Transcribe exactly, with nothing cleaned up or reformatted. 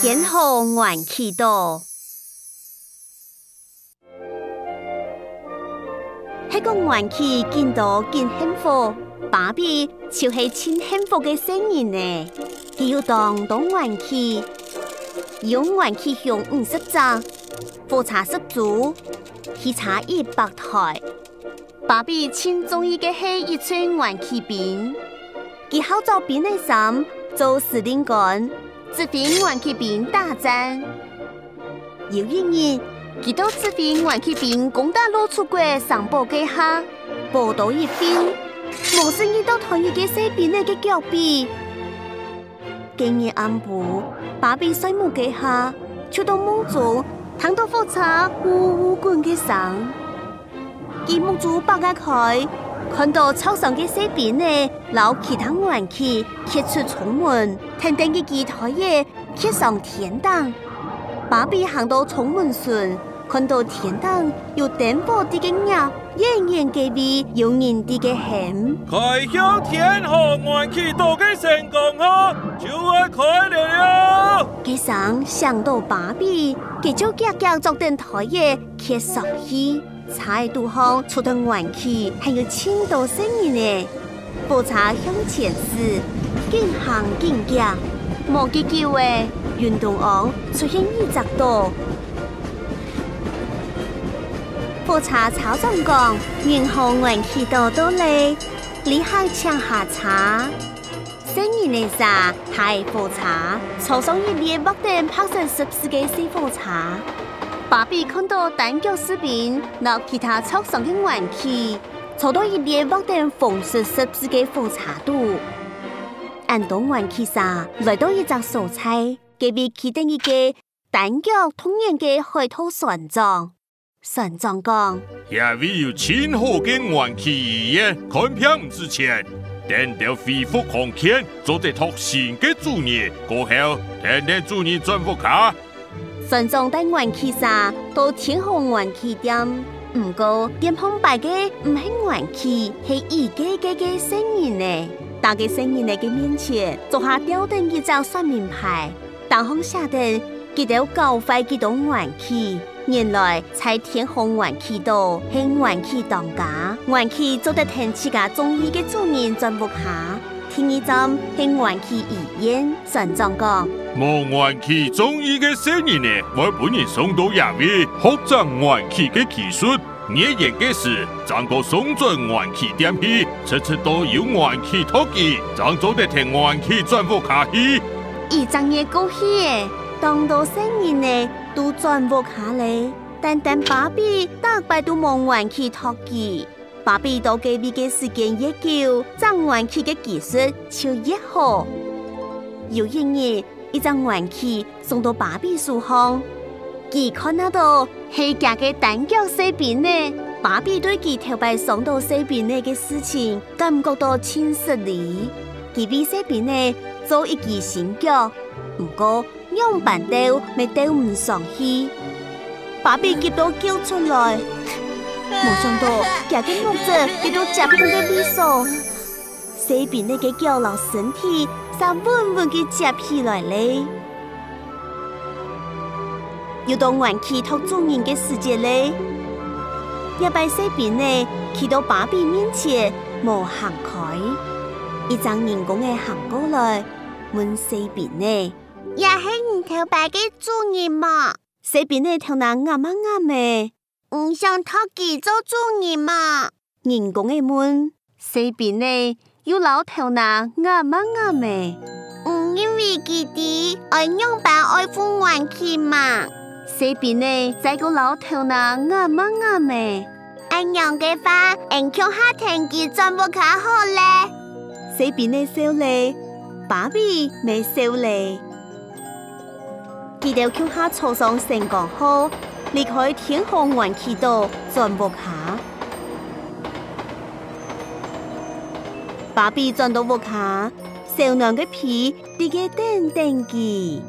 天河玩具島。係講玩具緊多緊幸福，芭比就係盡幸福个細人仔。佢有當多玩具，有玩具熊五十隻，火車十組，汽車一百台。芭比盡中意个係一隊玩具兵。 佢好著兵仔衫，做司令官，指揮玩具兵打戰。有一日，佢到指揮玩具兵攻打老鼠國城堡該下，寶刀一拂，無細義刀斷一個細兵仔个腳髀。該日暗晡，芭比睡目該下，就到夢中聽到火車嗚嗚滾个聲。 佢目珠擘啊開，看到桌上个細兵仔摎其他玩具蹶出窗門，跈等佢幾台仔蹶上天頂。芭比行到窗門脣，看到天頂有燈火在該𥍉，遠遠該位有人在該喊：「開向天河玩具島个星光號，就愛開了！」該聲響到芭比，佢就遽遽捉等台仔蹶上去。 車肚項除忒玩具，還有盡多細人仔。火車向前駛，緊行緊遽，無幾久仔，雲中央出現一隻島。火車超載講：「銀河玩具島到了，旅客請下車。」 細人仔儕下火車，坐上一列畫等白色十字个細火車。芭比看到單腳士兵摎其他桌上个玩具，坐到一列畫等紅色十字个火車肚。恁多玩具儕來到一隻所在，該位企等一個單腳動眼个海盜船長。 船長講：「這位有盡好个玩具醫院，看病毋使錢。等到恢復康健，做得擇新个主人，過後跈等主人轉屋下。」船長帶玩具儕到天河玩具店，毋過店項擺个毋係玩具，係一個個个細人仔。逐個細人仔个面前，做下吊等一隻說明牌。 頂項寫等佢兜搞壞幾多玩具。原來在天河玩具島係玩具當家，玩具做得跈自家中意个主人轉屋下。第二站係玩具醫院，船長講：「無玩具中意个細人仔，會分人送到這位，學整玩具个技術。 月圓个時，正過送轉玩具店去，直直到有玩具擇佢，正做得跈玩具轉屋下去。」一隻月過去咧，當多細人仔都轉屋下咧，單單芭比逐擺都無玩具擇佢。芭比到該位个時間越久，整玩具个技術就越好。有一日， 一隻玩具送到芭比手項。佢看啊到係厥个單腳細兵仔。芭比對佢頭擺傷到細兵仔个事情感覺到盡失禮。佢為細兵仔做一支新腳，毋過仰般兜乜兜毋上去。芭比急到噭出來，無想到厥个目汁跌到接縫个位所。 細兵仔个腳摎身體嗄穩穩个接起來咧。又到玩具擇主人个時節咧。這擺細兵仔企到芭比面前，無行開。一隻人公仔行過來，問細兵仔：「這係你頭擺个主人無？」細兵仔頭那頷啊頷仔。 「你想擇佢做主人無？」人公仔問。細兵仔又摎頭那頷啊頷仔。「你認為佢知愛仰般愛護玩具無？」細兵仔再過摎頭那頷啊頷仔。「恁樣个話，𠊎共下跈佢轉屋下好咧。」細兵仔笑咧，芭比乜笑咧。 佢兜共下坐上星光號，離開天河玩具島，轉屋下。芭比轉到屋下，燒暖个被在該等等佢。